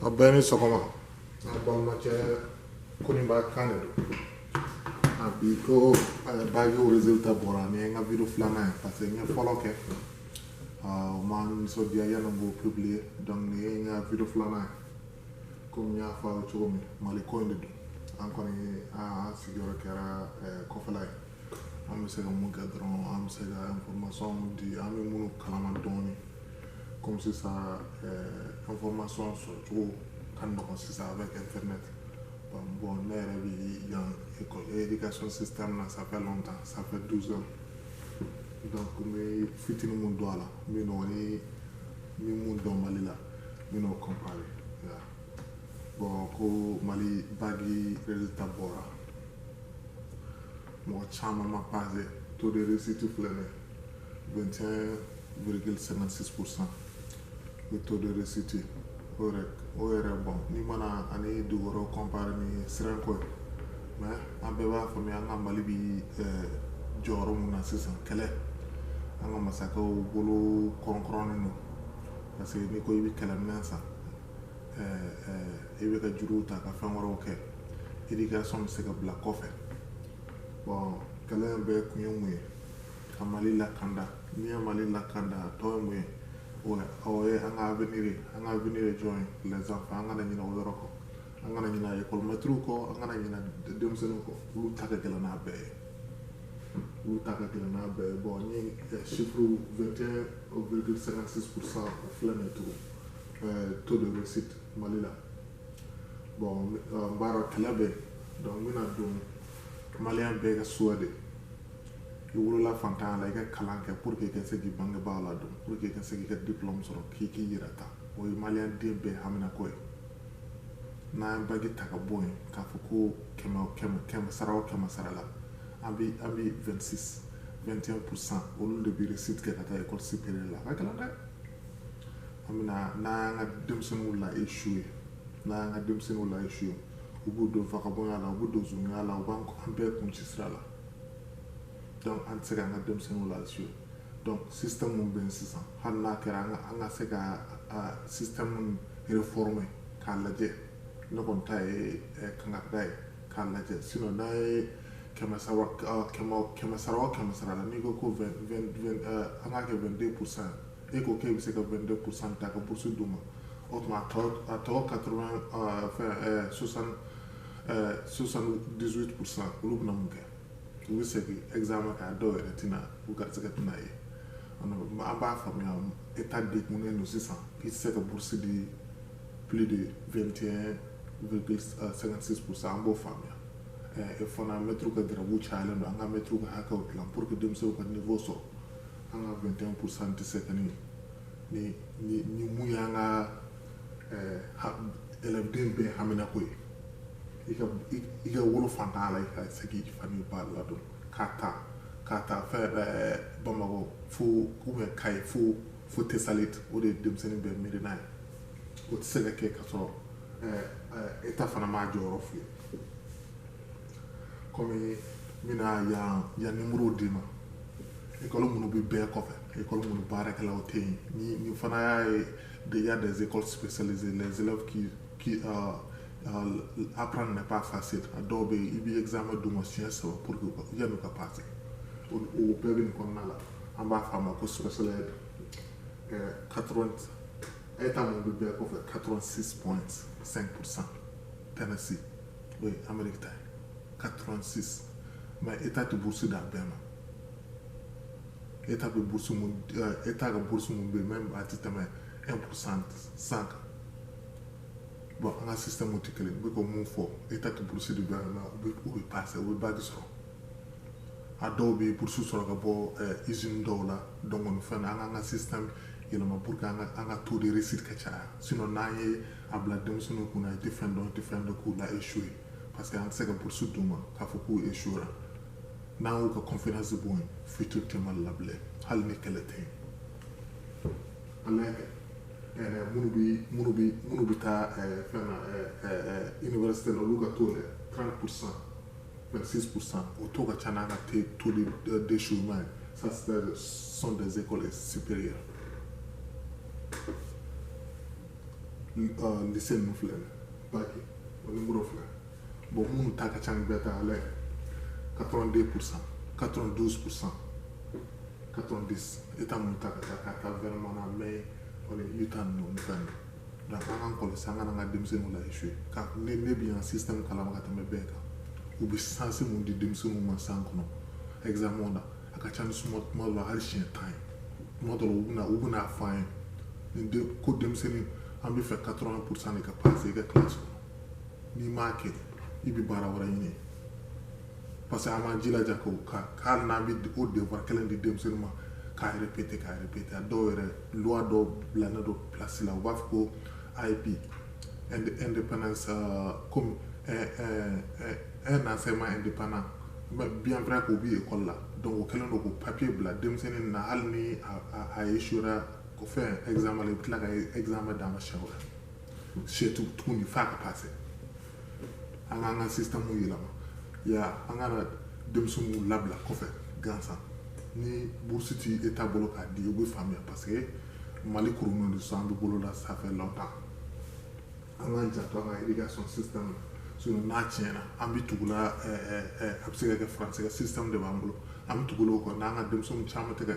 A bɛɛ ni sɔgɔma, an balimakɛ Koniba kan de don. A bi ko bac résultat bɔra. Ni ye n ka vidéo filanan ye, parce que n ye fɔlɔ kɛ, o ma nisɔndiya yanni n k'o publier. Donc nin ye n ka vidéo filanan ye. Komi n y'a fɔ aw ye cogo min, Mali ko in de don. An kɔni an sigiyɔrɔ kɛra kɔfɛla ye. An bɛ se ka mun kɛ dɔrɔn? An bɛ se ka information di an bɛ minnu kalama dɔɔni. Comme sisan, information sɔrɔ cogo ka nɔgɔn sisan avec internet. Bon, ne yɛrɛ bɛ yan école éducation système na, ça fait longtemps, ça fait 12 ans. Donc n bɛ fitinin mun dɔn a la, n bɛ n'o ni n bɛ mun dɔn Mali la, n bɛ n'o comparer. Bon, ko Mali bac résultat bɔra, mɔgɔ caman ma passé. Taux de réussite filɛ nin ye, 21,56 %. Le taux de réussite, o yɛrɛ, bon, n'i mana ani dugu wɛrɛw comparer, ni siranko ye. Mais an bɛɛ b'a faamuya, an ka Mali bi jɔyɔrɔ mun na sisan, kɛlɛ, an ka masakɛw bolo kɔrɔnkɔrɔnnen don, parce que n'i ko i bɛ kɛlɛminɛn san, i bɛ ka juruw ta ka fɛn wɛrɛw kɛ, éducation bɛ se ka bila kɔfɛ. Bon, kɛlɛ in bɛɛ kun ye mun ye? Ka Mali lakanda. N'i ye Mali lakanda, a tɔ ye mun ye? O ye an ka avenir ye. An ka avenir ye jɔn ye? Les enfants. An kana ɲinɛ o yɔrɔ kɔ, an kana ɲinɛ école maître kɔ, an kana ɲinɛ denmisɛnninw kɔ. Olu ta ka gɛlɛn n'a bɛɛ ye, olu ta ka gɛlɛn n'a bɛɛ ye. Bon, n ye chiffre 21,56 %, o filɛ nin ye tugun, taux de réussite Mali la. Bon, n b'a dɔn kɛlɛ bɛ yen. Donc n bɛna don malien bɛɛ ka souhait de: i wolola fantanya la, i ka kalan kɛ pour que i ka se k'i bangebaaw ladon, pour que i ka se k'i ka diplôme sɔrɔ, k'i k'i yɛrɛ ta. O ye malien den bɛɛ haminako ye. N'an ye bac ta ka bɔ yen, k'a fɔ ko kɛmɛ o kɛmɛ, kɛmɛ sara o kɛmɛ sara la, an bɛ 26, 21 %, olu de bɛ réussite kɛ ka taa école supérieure la. A ka gɛlɛn dɛ. An bɛna n'an y'an ka denmisɛnninw la échouer, n'an y'an ka denmisɛnninw la échouer, u b'u don vagabond la, u b'u don zonya la, u b'an an bɛɛ kun ci sira la. Donc an tɛ se k'an ka denmisɛnninw la échouer. Donc système mun bɛ yen sisan, hali n'a kɛra an ka se ka système réformer k'a lajɛ, ne kɔni ta ye kankarida ye k'a lajɛ. Sinon n'an ye kɛmɛ saba, kɛmɛ kɛmɛ sara o kɛmɛ sara la, n'i ko ko vingt vingt vingt, an k'a kɛ 22 %, e ko k'e bɛ se ka 22 % ta ka bourse d'u ma, o tuma a tɔ 80, fɛn 78 %, olu bɛna mun kɛ? U bɛ segin examen kɛ, a dɔw yɛrɛ tɛna, u garisɛgɛ tɛna ye. An b'a faamuya, état degunnen don sisan, i tɛ se ka bourse di plus de 21,56 %, an b'o faamuya. E fana, mɛtiriw ka gɛrɛbu cayalen don. An ka mɛtiriw ka hakɛw dilan pour que denmisɛnw ka niveau sɔrɔ. An ka 21 % tɛ se ka ni mun y'an ka élève den bɛɛ haminako ye. I ka wolo fantanya la, i ka se k'i fa n'i ba ladon, k'a ta fɛn Bamakɔ fo ou bien Kayi fo Tesalit, o de ye denmisɛnnin bɛɛ miirina ye. O tɛ se ka kɛ ka sɔrɔ état fana m'a jɔyɔrɔ f'u ye. Komi n bɛna yan numéro d'i ma, école minnu bɛ bɛɛ kɔfɛ, école minnu baarakɛlaw tɛ yen, ni fana y'a ye, il y a des écoles spécialisées, les élèves qui apprendre n'est pas facile. A dɔw bɛ yen, i bɛ examen d'u ma siɲɛ saba pour que yan'u ka passer. O bɛɛ bɛ nin kɔnɔna la. An b'a fɔ a ma ko special ed. 80, état mun bɛ bɛɛ kɔfɛ, 86,5 %, Tennessee, o ye Amérique ta ye, 86. Mais état tɛ bourse d'a bɛɛ ma. État bɛ bourse mun, état ka bourse mun bɛ yen même, a tɛ tɛmɛ 1 % 100 kan. Bon, an ka système tɛ kelen. N bɛ ka mun fɔ? État tɛ bourse di bɛɛ ma. U bɛ passer, u bɛ bac sɔrɔ. A dɔw bɛ bourse sɔrɔ ka bɔ usine dɔw la. Donc nin fɛn na, an k'an ka système yɛlɛma pour que an ka taux de réussite ka caya. Sinon n'an ye a bila denmisɛnninw kunna, i tɛ fɛn dɔn, i tɛ fɛn dɔn, k'u la échouer, parce que an tɛ se ka bourse d'u ma k'a fɔ k'u échouera. N'an y'u ka confiance bɔ yen, futur tɛ Mali la bilen, hali ni kɛlɛ tɛ yen. An lajɛ kɛ minnu bɛ taa fɛn na, université la, olu ka taux dɛ, 30 %, 26 %, o taux ka ca n'an ka taux d'échouement ye. Ça, ce sont des écoles supérieures. Lycée ninnu filɛ nin bac, o numéro filɛ. Bon, minnu ta ka ca ni bɛɛ ta, a lajɛ, 82%, 92%, 90. État minnu ta ka ca ka taa Vermont na, Maine, Utah ninnu, olu ta ninnu. Donc an k'an kɔlɔsi, an kana an ka denmisɛnninw la échouer. Ka ne bɛ yan système kalama ka tɛmɛ bɛɛ kan. U bɛ chance mun di denmisɛnninw ma san kɔnɔ examen na, a ka ca ni suma tuma dɔ la hali siɲɛ 10 ye. Tuma dɔ la, u bɛna fɔ an ye ni den ko denmisɛnnin, an bɛ fɛ 80% de ka passer i ka classe kɔnɔ. N'i m'a kɛ, i bɛ baara wɛrɛ ɲini, parce que an m'an jilaja k'o ka hali n'an bɛ o devoir kelen di denmisɛnnin ma k'a répéter, k'a répéter. A dɔw yɛrɛ, loi dɔw bilalen don place la, u b'a fɔ ko IEP, independence, comme un enseignement indépendant, mais bien vrai k'o bɛ école la. Donc o kɛlen don k'o papier bila denmisɛnnin na, hali ni a échouera ko fɛn examen la, i bɛ tila ka examen d'a ma siɲɛ wɛrɛ, siɲɛ tuguni f'a ka passer. An k'an ka système yɛlɛma ya, an kana denmisɛnninw labila kɔfɛ gansan. Ni bourse ti État bolo k'a di, u bɛ faamuya, parce que Mali kurunnen de sisan, an bɛ bolo la, ça fait longtemps. An k'an janto an ka éducation système na, sinon n'a tiɲɛna, an bɛ tugu la. A bɛ se ka kɛ français ka système de b'an bolo, an bɛ tugu o kɔ. N'an ka denmisɛnninw caman tɛ ka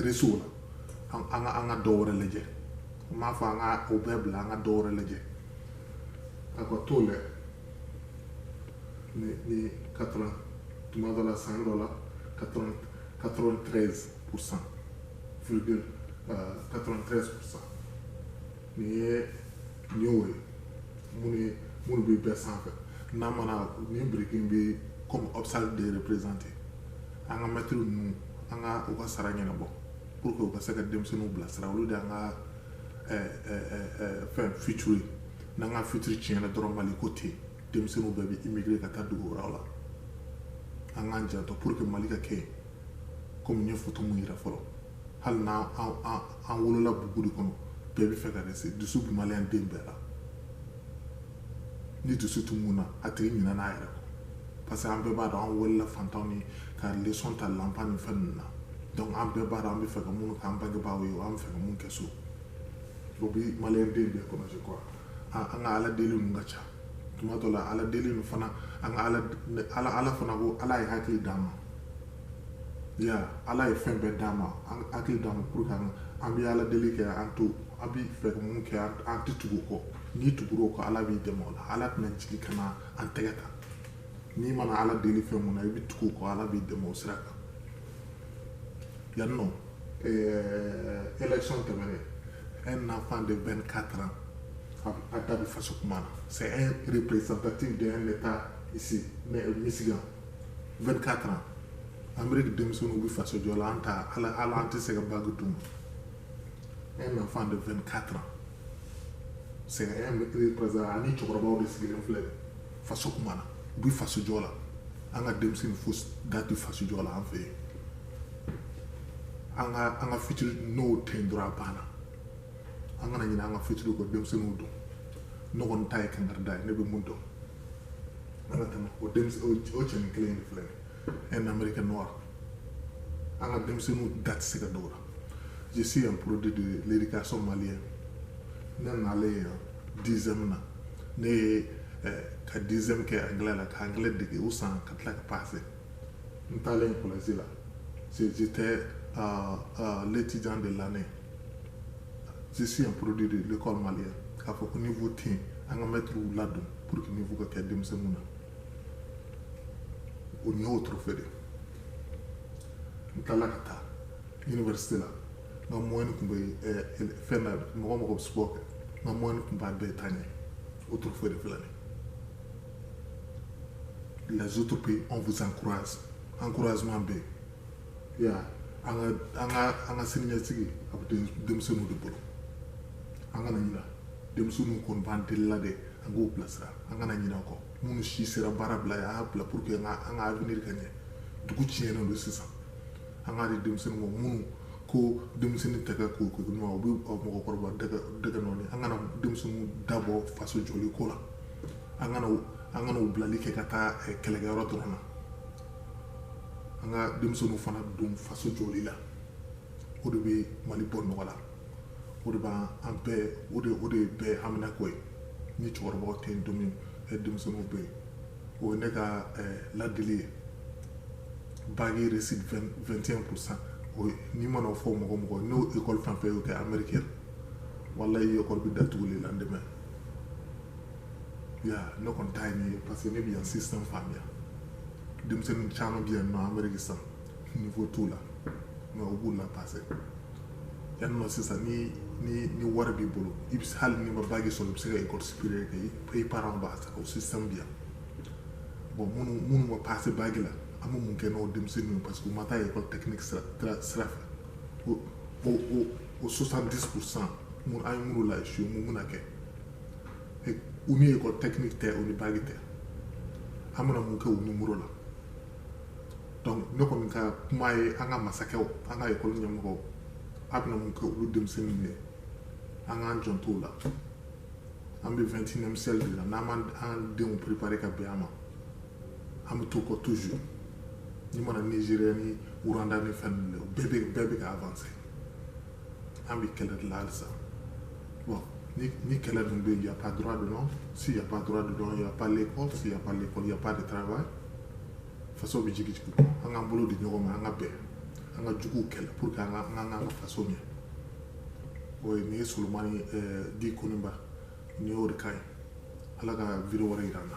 réussir o la, an ka dɔ wɛrɛ lajɛ. N m'a fɔ an ka o bɛɛ bila, an ka dɔ wɛrɛ lajɛ. A ka t'o lɛ ni 80, tuma dɔ la, san dɔ la, 80, 93% virgule 93%. Nin ye nin y'o ye minnu bɛ bɛɛ sanfɛ. N'a mana nin biriki in bɛ comme obstacle de représenter an ka maître ninnu, an ka u ka sara ɲɛnabɔ pour que u ka se ka denmisɛnninw bilasira. Olu de y'an ka fɛn futur ye. N'an ka futur tiɲɛna dɔrɔn, Mali ko tɛ yen, denmisɛnninw bɛɛ bɛ immigrer ka taa dugu wɛrɛw la. An k'an janto pour que Mali ka kɛ yen komi n ye photo mun yira fɔlɔ. Hali n'an an wolola bugu de kɔnɔ, bɛɛ bɛ fɛ ka rester. Dusu bɛ maliyɛn den bɛɛ la. Ni dusu tɛ mun na, a tigi ɲinɛ n'a yɛrɛ kɔ, parce que an bɛɛ b'a dɔn an wolola fantanw ni ka leçon ta lanpan ni fɛn ninnu na. Donc an bɛɛ b'a dɔn an bɛ fɛ ka minnu k'an bangebaaw ye, an bɛ fɛ ka mun kɛ so, o bɛ maliyɛn den bɛɛ kɔnɔ, je crois. An ka Ala deli ninnu ka ca. Tuma dɔ la, Ala deli ninnu fana, an ka Ala fana ko Ala ye hakili d'an ma ya, Ala ye fɛn bɛɛ d'an ma, an hakili d'an ma pour que an bɛ Ala deli kɛ, an to an bɛ fɛ ka mun kɛ, an tɛ tugu o kɔ. N'i tugura o kɔ, Ala b'i dɛmɛ o la. Ala tɛna jigin ka na an tɛgɛ ta. N'i mana Ala deli fɛn mun na, i bɛ tugu o kɔ, Ala b'i dɛmɛ o sira kan. Yan nɔ, élection tɛmɛnen, un enfant de 24 ans a da bɛ faso kuma na. C'est un représentatif d'un état ici, mais Michigan, 24 ans. Amérique denmisɛnninw bɛ faso jɔ la, an ta ala ala an tɛ se ka bague d'u ma. Un enfant de 24 ans, c'est un représentant. Ani cɛkɔrɔbaw de sigilen filɛ faso kuma na, u bɛ faso jɔ la. An ka denmisɛnnin fo da tɛ faso jɔ la an fɛ yen. An ka futur n'o tɛ yen dɔrɔn, a banna. An kana ɲinɛ an ka futur kɔ. Denmisɛnninw don. Ne kɔni ta ye kankarida ye, ne bɛ mun dɔn. An ka tɛmɛ o denmisɛn o cɛnin kelen de filɛ nin ye, un Américain noir. An ka denmisɛnninw da tɛ se ka don o la. Je suis un produit de l'éducation malienne. Ne nalen yan 10e na, ne ye ka 10e kɛ anglais la, ka anglais dege o san, ka tila ka passer. N taalen collège la, j'étais l'étudiant de l'année. Je suis un produit de l'école malienne. K'a fɔ ko niveau tɛ yen, an ka maîtres ladon pour que niveau ka kɛ denmisɛnninw na, o nin y'o trophée de. N tilala ka taa université la, n ka moyenne tun bɛ fɛn na, mɔgɔ mɔgɔ bɛ sport kɛ, n ka moyenne tun b'a bɛɛ taa ɲɛ. O trophée de filɛ nin ye. Les autres pays, on vous encourage, encouragement bɛ yen ya. An ka siniɲɛsigi a bɛ denmisɛnninw de bolo. An kana ɲina denmisɛnninw kɔni b'an delila de, an k'o bilasira, an kana ɲinɛ o kɔ. Minnu si sera baara bila ye, a y'a bila pour que an ka avenir ka ɲɛ. Dugu tiɲɛnen don sisan. An k'a di denmisɛnninw ma. Minnu ko denmisɛnnin tɛ kɛ ko ɲuman, u bɛ mɔgɔkɔrɔba dɛgɛ nɔɔni. An kana denmisɛnninw dabɔ faso jɔli ko la. An kana u bilali kɛ ka taa kɛlɛkɛyɔrɔ dɔrɔn na. An ka denmisɛnninw fana don faso jɔli la, o de bɛ Mali bɔ nɔgɔ la. O de b'an an bɛɛ, o de ye bɛɛ haminako ye. Ni cɛkɔrɔbaw tɛ yen don min, denmisɛnninw bɛ yen. O ye ne ka ladili ye. Bac réussite 21%, o n'i mana o fɔ mɔgɔ mɔgɔ, n'o école fɛn fɛn y'o kɛ Amérique, walayi, école bɛ datugu le lendemain. Ya, ne kɔni ta ye nin ye, parce que ne bɛ yan système faamuya. Denmisɛnnin caman bɛ yan nɔ Amérique sisan, niveau t'u la, mais u b'u la passer yan nɔ sisan. Ni wari b'i bolo, i bɛ se, hali n'i ma bac sɔrɔ, i bɛ se ka école supérieure kɛ, i parents b'a sara. O système bɛ yan. Bon, minnu ma passer bac la, an bɛ mun kɛ n'o denmisɛnninw ye? Parce que u ma taa école technique sira fɛ. O 70% mun, an ye minnu la échoué, mun bɛna kɛ u ni école technique tɛ, o ni bac tɛ? An bɛna mun kɛ u numéro la? Donc ne kɔni ka kuma ye, an ka masakɛw, an ka école ɲɛmɔgɔw, a bɛna mun kɛ olu denmisɛnninw ye? An k'an janto o la. An bɛ 21e siècle de la. N'an m'an an denw préparer ka bɛn a ma, an bɛ to kɔ toujours. N'i mana Nigéria ni Rwanda ni fɛn ninnu lajɛ, bɛɛ bɛ ka avancer. An bɛ kɛlɛ de la halisa. Bon, ni kɛlɛ dun bɛ yen, y a pas droit de l'homme. S'il y a pas droit de l'homme, y a pas l'école. S'il y a pas l'école, y a pas de travail. Faso bɛ jigi jigi. An k'an bolo di ɲɔgɔn ma, an ka bɛn, an ka juguw kɛlɛ pour que an ka faso ɲɛ. O ye nin ye. Solomani di Koniba, nin y'o de ka ɲi. Ala ka vidéo wɛrɛ yira an na.